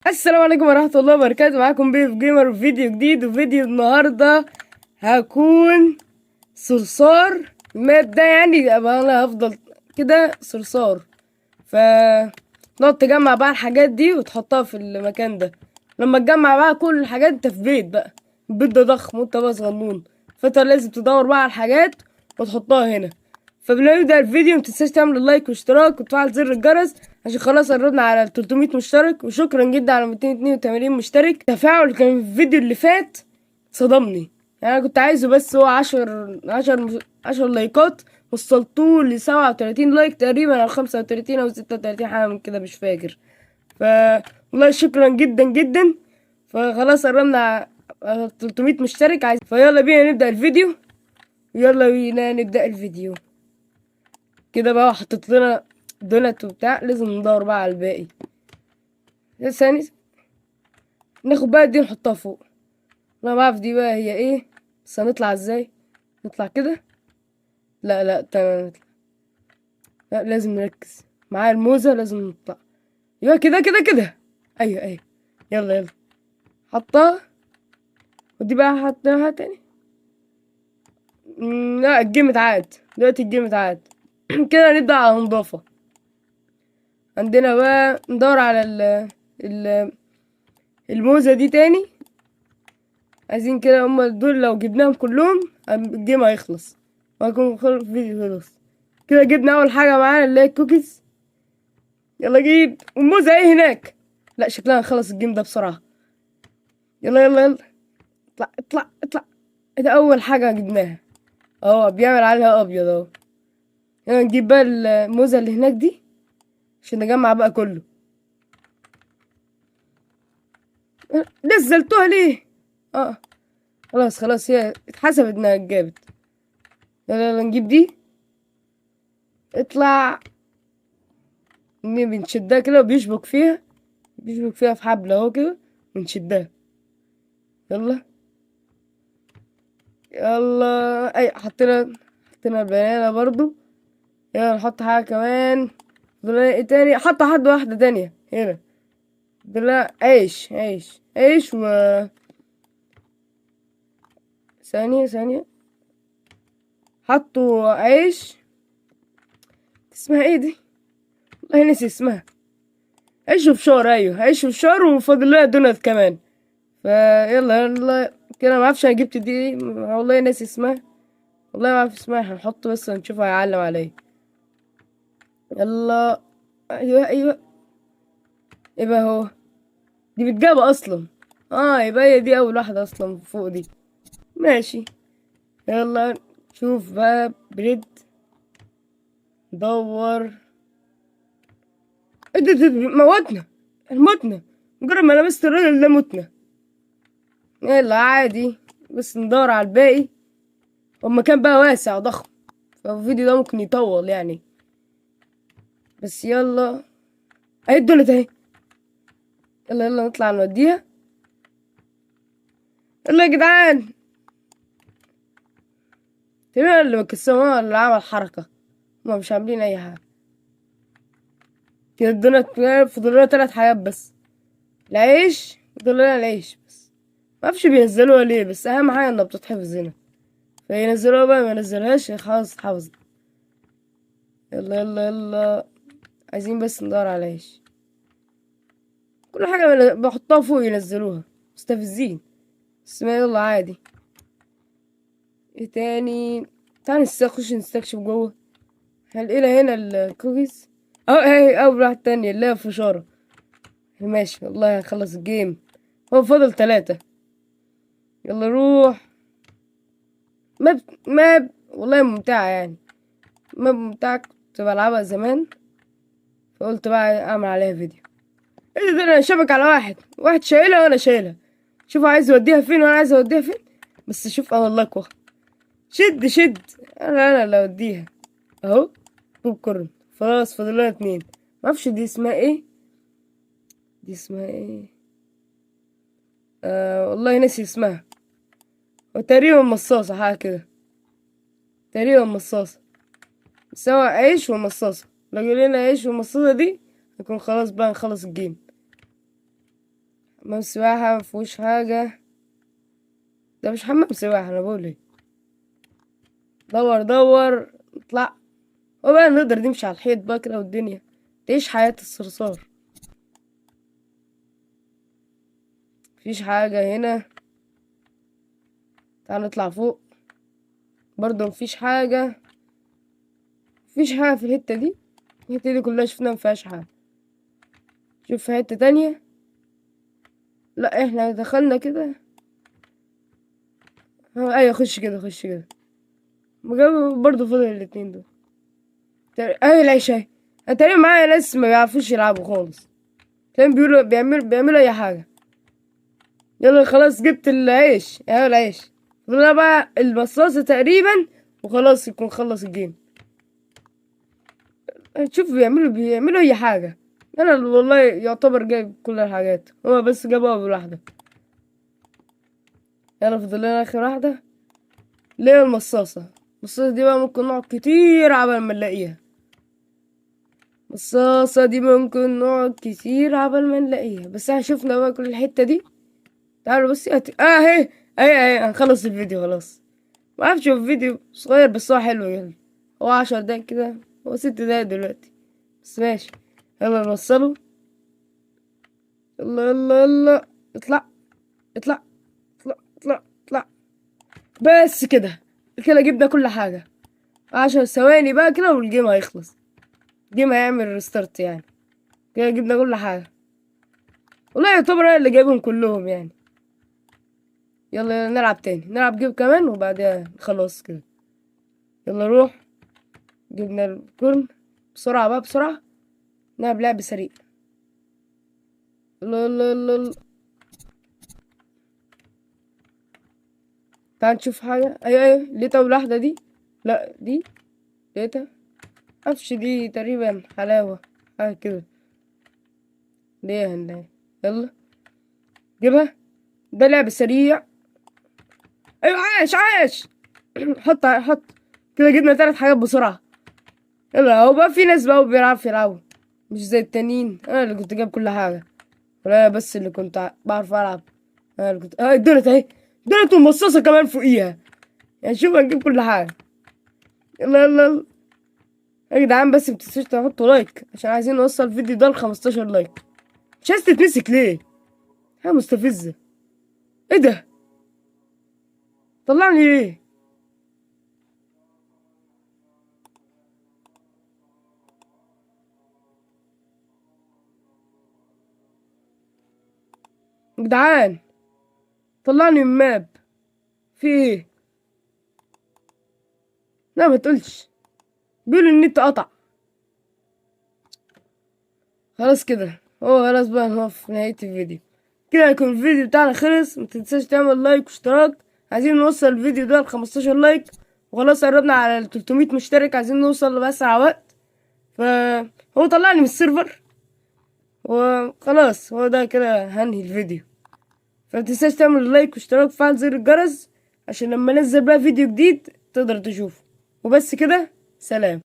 السلام عليكم ورحمة الله وبركاته. معاكم بيف جيمر، فيديو جديد. وفيديو النهاردة هكون صرصار ال map ده، يعني ابقى انا هفضل كده صرصار. ف نقعد تجمع بقى الحاجات دي وتحطها في المكان ده. لما تجمع بقى كل الحاجات، انت في بيت بقى، البيت ده ضخم وانت بقى صغنون، فانت لازم تدور بقى على الحاجات وتحطها هنا. فقبل ما نبدأ الفيديو، متنساش تعمل like واشتراك وتفعل زر الجرس، عشان خلاص قربنا على 300 مشترك. وشكرا جدا على 282 مشترك. التفاعل كان في الفيديو اللي فات صدمني، يعني انا كنت عايزه بس هو 10 لايكات، وصلتوه ل 37 like تقريبا، او 35 او 36، حاجه من كده مش فاكر. ف والله شكرا جدا جدا. فخلاص قربنا على 300 مشترك عايز. فيلا بينا نبدأ الفيديو، يلا بينا نبدأ الفيديو. كده بقى حطيت لنا دونات وبتاع، لازم ندور بقى على الباقي. ثاني ناخد بقى دي نحطها فوق. انا بعرف دي بقى هي ايه، بس هنطلع ازاي؟ نطلع كده؟ لا لا، تمام نطلع. لا، لازم نركز معايا الموزة، لازم نطلع. ايوه كده كده كده، ايوه ايوه، يلا يلا، حطها. ودي بقى حطيناها تاني. لا، ال game اتعاد دلوقتي، ال game اتعاد كده. نبدأ على نظافة. عندنا بقى ندور على ال الموزة دي تاني. عايزين كده هما دول، لو جبناهم كلهم ال game هيخلص وهيكون الفيديو خلص كده. جبنا اول حاجة معانا اللي هي الكوكيز. يلا جيب. والموزة ايه هناك؟ لا، شكلها نخلص ال game ده بسرعة. يلا يلا يلا، اطلع اطلع اطلع. إيه ده؟ اول حاجة جبناها اهو، بيعمل عليها ابيض اهو. يلا نجيب بقى الموزة اللي هناك دي عشان نجمع بقى كله. نزلتوها ليه؟ خلاص خلاص، هي اتحسبت انها اتجابت. يلا يلا نجيب دي. اطلع. بنشدها كده وبيشبك فيها، بيشبك فيها في حبل اهو كده، ونشدها. يلا يلا، اي حطينا ال banana برضو. يلا نحط حاجة كمان. فضلنا ايه تاني؟ حط حد واحدة تانية هنا. فضلنا عيش عيش عيش و ثانية ثانية، حطوا عيش. اسمها ايه دي؟ والله نسي اسمها. عيش وفشار، ايوه عيش وفشار. وفاضل لنا دونات كمان. فيلا يلا كده. ما اعرفش انا جبت دي ايه، والله ناسي اسمها، والله ما اعرف اسمها. هنحط بس نشوفها هيعلم عليا. يلا، ايوه ايوه، يبقى هو دي متجابة اصلا. يبقى هي دي اول واحدة اصلا فوق دي. ماشي، يلا شوف بقى bread. دور. ايه ده؟ موتنا موتنا، مجرد ما لمست الراجل ده متنا. يلا عادي، بس ندور على الباقي. المكان بقى واسع ضخم، فالفيديو ده ممكن يطول يعني، بس يلا. اهي الدونت اهي. يلا يلا نطلع نوديها. يلا يا جدعان. تقريبا اللي بكسبهم اللي عمل حركة، هما مش عاملين اي حاجة كده. الدونت فاضل لنا 3 حاجات بس. العيش، فاضل لنا العيش بس. معرفش بينزلوها ليه، بس اهم حاجة انها بتتحفظ هنا، فينزلوها بقى ما ينزلوهاش خلاص اتحفظت. يلا يلا يلا، عايزين بس ندور على العيش. كل حاجة بحطها فوق ينزلوها، مستفزين. بس ما يلا عادي. ايه تاني؟ تعال نخش نستكشف جوه. هنلاقينا هنا الكوكيز اهو، اهي اول واحدة تانية اللي هي فشارة. ماشي والله هنخلص ال game، هو فاضل 3. يلا روح. map والله ممتعة يعني، map ممتعة، كنت بلعبها زمان فقلت بقى اعمل عليها فيديو. ايه ده؟ انا شبك على واحد، واحد شايلها وانا شايلها. شوف عايز يوديها فين وانا عايز اوديها فين. بس شوف انا الله اكبر، شد شد، انا اللي اوديها اهو. بوب كورن. خلاص فاضل لنا 2. معرفش دي اسمها ايه، دي اسمها ايه؟ والله ناسي اسمها. وتقريبا مصاصة، حاجة كده، تقريبا مصاصة. بس هو عيش ومصاصة. لو جبنا عيش ومصاصة دي نكون خلاص بقى نخلص ال game. حمام سباحة مفيهوش حاجة. ده مش حمام سباحة، انا بقول ايه. دور دور اطلع. هو بقى نقدر نمشي على الحيط بقى كده والدنيا تعيش حياة الصرصار. مفيش حاجة هنا. تعال نطلع فوق، برضو مفيش حاجة. مفيش حاجة في الحتة دي. الحتة دي كلها شفناها مفيهاش حاجة. شوف في حتة تانية. لا احنا دخلنا كده. ايوه خش كده، خش كده. برضو فاضل الاتنين دول. ايوه العيش اهي. انا تقريبا معايا ناس ما بيعرفوش يلعبوا خالص، تقريبا بيقولوا بيعملوا اي حاجة. يلا خلاص جبت العيش، اهو العيش. فاضلنا بقى المصاصة تقريبا وخلاص يكون خلص ال game. شوف بيعملوا اي حاجة. انا والله يعتبر جايب كل الحاجات، هو بس جاب اول واحدة. يلا فاضل لنا اخر واحدة اللي هي المصاصة. المصاصة دي بقى ممكن نقعد كتير عبال ما نلاقيها. المصاصة دي ممكن نقعد كتير عبال ما نلاقيها، بس احنا شفنا بقى كل الحتة دي. تعالوا بس اهي اهي اهي، هنخلص الفيديو خلاص. ما اعرفش هو فيديو صغير بس هو حلو يعني، هو 10 دقايق كده، هو 6 دقايق دلوقتي بس ماشي. يلا نوصله. يلا يلا يلا، اطلع اطلع اطلع اطلع اطلع. بس كده كده جبنا كل حاجة. 10 ثواني بقى كده وال game هيخلص، ال game هيعمل restart يعني. كده جبنا كل حاجة والله، يعتبر انا اللي جايبهم كلهم يعني. يلا يلا نلعب تاني، نلعب game كمان وبعدها خلاص كده. يلا روح، جبنا ال corn بسرعة بقى بسرعة، نلعب لعب سريع. يلا يلا يلا يلا، تعال نشوف حاجة. أيوة أيوة، لقيت أول واحدة دي. لا دي لقيتها، معرفش دي تقريبا حلاوة حاجة كده. ليه هنلاقي؟ يلا جيبها. ده لعب سريع. أيوة عاش عاش. حط حط كده، جبنا 3 حاجات بسرعة. يلا هو بقى في ناس بقى بيعرفوا يلعبوا مش زي التانيين. أنا اللي كنت جايب كل حاجة، ولا أنا بس اللي كنت بعرف ألعب. أنا اللي كنت الدونت أهي، دونت ومصاصة كمان فوقيها يعني. شوف هنجيب كل حاجة. يلا يلا يلا يا جدعان، بس متنسوش تحطوا like عشان عايزين نوصل الفيديو ده ل15 like. مش عايز تتمسك ليه؟ حاجة مستفزة. ايه ده؟ طلعني ليه؟ يا جدعان طلعني من map. في ايه؟ لا ما تقولش، بيقولوا النت قطع. خلاص كده هو خلاص بقى نقف في نهاية الفيديو كده. يكون الفيديو بتاعنا خلص. ما تنساش تعمل like واشتراك، عايزين نوصل الفيديو ده ل15 like، وخلاص قربنا على ال 300 مشترك، عايزين نوصل بأسرع وقت. فهو طلعني من ال server وخلاص، هو ده كده هنهي الفيديو. فما تنساش تعمل like واشتراك وفعل زر الجرس عشان لما انزل بقى فيديو جديد تقدر تشوفه. وبس كده، سلام.